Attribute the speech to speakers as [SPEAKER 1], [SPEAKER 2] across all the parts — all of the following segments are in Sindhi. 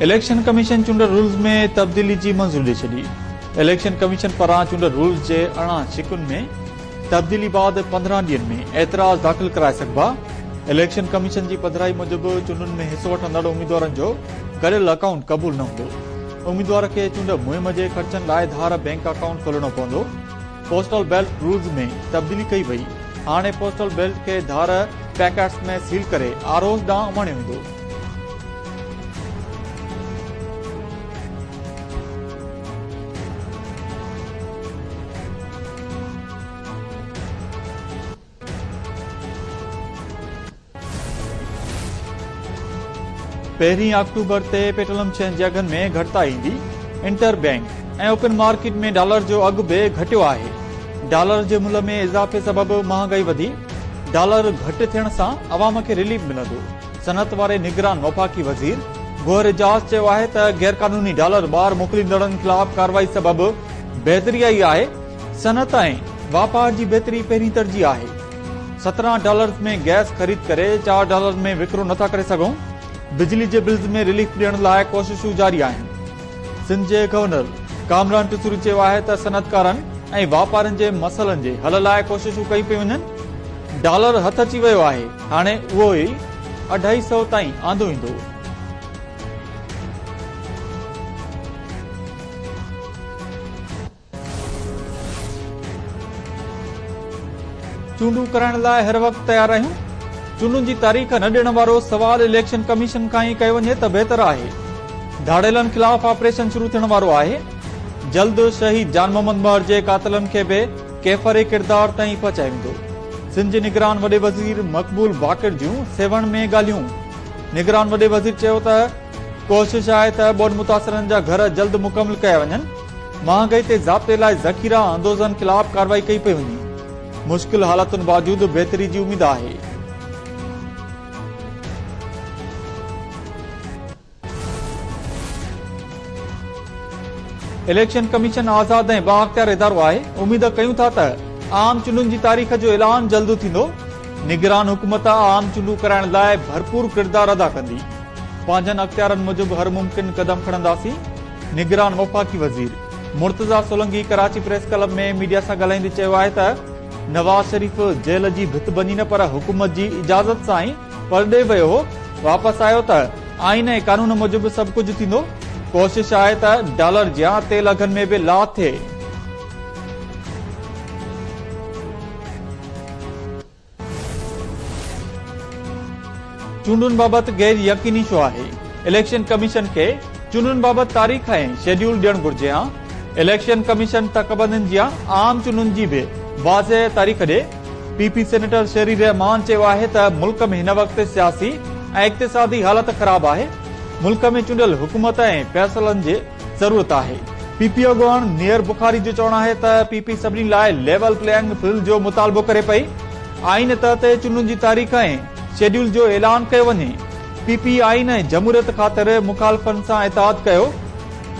[SPEAKER 1] اليڪشن ڪميشن چونڊ رولز ۾ تبديلي جي منظوري ڏئي ڇڏي. اليڪشن ڪميشن پاران چونڊ رولز جي 18 شقن ۾ تبديلي بعد 15 ڏينهن ۾ اعتراض داخل ڪرائي سگهبا. اليڪشن ڪميشن جي پڌرائي موجب چونڊن ۾ حصو وٺندڙ اميدوارن جو گڏيل اڪائونٽ قبول نه هوندو. اميدوار کي چونڊ مهم جي خرچن لاء ڌار بئنڪ اڪائونٽ کولڻو پوندو. پوسٽل بيلٽ رولز ۾ تبديلي ڪئي وئي، هاڻي پوسٽل بيلٽ کي ڌار پيڪيٽس ۾ سيل ڪري آر اوز ڏانهن اماڻيو ويندو. پهرين آڪٽوبر تي پيٽروليم شين جي اگهن ۾ گهٽتائي ايندي، inter bank ۽ open market ۾ dollar جو اگهه به گهٽيو آهي، ڊالر جي ملهه ۾ اضافي سبب مهانگائي وڌي، ڊالر گهٽ ٿيڻ سان عوام کي رليف ملندو، صنعت واري نگران وفاقي وزير گوهر اعجاز چيو آهي ته غيرقانوني ڊالر ٻاهر موڪليندڙن خلاف ڪارروائي سبب بهتري آئي آهي، صنعت ۽ واپار جي بهتري پهرين ترجيح آهي. 17 ڊالرز ۾ گئس خريد ڪري 4 ڊالرز ۾ وڪرو نٿا ڪري سگهون، بجلي جي بلز ۾ رليف ڏيڻ لاء ڪوششون جاري آهن. سنڌ جي گورنر ڪامران ٽسوري چيو آهي ته صنعتڪارن ۽ واپارين جي مسئلن جي حل لاء ڪوششون ڪيون پيون وڃن، ڊالر هٿ اچي ويو آهي، هاڻي اهو ئي اڍائي سئو تائين آندو ويندو. چونڊون ڪرائڻ لاء هر وقت تيار آهيون، چونڊن جي تاريخ نه ڏيڻ وارو سوال اليڪشن ڪميشن کان ئي ڪيو وڃي ته بهتر آهي، ڌاڙيلن خلاف آپريشن شروع ٿيڻ وارو آهي، جلد شهيد جان محمد مهر جي قاتلن کي به ڪيفر ڪردار تائين پهچايو ويندو، سنڌ جي نگران وڏي وزير مقبول باقر جون سيوهڻ ۾ ڳالهيون، نگران وڏي وزير چيو ته ڪوشش آهي ته ٻوڏ متاثرن جا گهر جلد مڪمل ڪيا وڃن، مهانگائي تي ضابطي لاء ذخيره اندوزن خلاف ڪارروائي ڪئي پئي وڃي، مشڪل حالتن باوجود بهتري جي اميد آهي. اليڪشن ڪميشن آزاد ۽ بااختيار ادارو آهي، اميد ڪيون ٿا ته عام چونڊن جي تاريخ جو اعلان جلد ٿيندو، نگران حڪومت عام چونڊون ڪرائڻ لاء ڀرپور ڪردار ادا ڪندي. پنهنجن اختيارن موجب هر ممڪن قدم کڻنداسين، نگران وفاقي وزير Murtaza Solangi Karachi press club ۾ media سان ڳالهائيندي چيو آهي ته نواز شريف جيل جي ڀت ڀڃي نه پر حڪومت جي اجازت سان ئي پرڏيهه ويو هو، واپس آيو ته آئين ۽ قانون موجب سڀ ڪجهه ٿيندو، ڪوشش آهي ته ڊالر جيان تيل اگهن ۾ به لاٿ ٿئي. چونڊن بابت غير يقيني ڇو آهي؟ اليڪشن ڪميشن کي چونڊن بابت تاريخ ۽ شيڊيول ڏيڻ گهرجي ها، اليڪشن ڪميشن تڪبندين جيان عام چونڊن جي به واضح تاريخ ڏي. P P senator Sherry Rehman چيو آهي ته ملڪ ۾ هن وقت سياسي ۽ اقتصادي حالت خراب آهي، ملڪ ۾ چونڊيل حڪومت ۽ فيصلن جي ضرورت آهي. پي پي اڳواڻ نيئر بخاري جو چوڻ آهي ته پي پي سڀني لاء ليول پليئنگ فيلڊ جو مطالبو ڪري پئي، آئين تحت چونڊن جي تاريخ ۽ شيڊيول جو اعلان ڪيو وڃي، پي پي آئين ۽ جمهوريت خاطر مخالفن سان اتحاد ڪيو،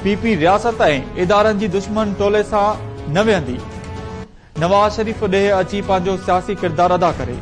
[SPEAKER 1] پي پي رياست ۽ ادارن جي دشمن ٽولي سان نه ويهندي، نواز شريف ڏيهه اچي پنهنجو سياسي ڪردار ادا ڪري.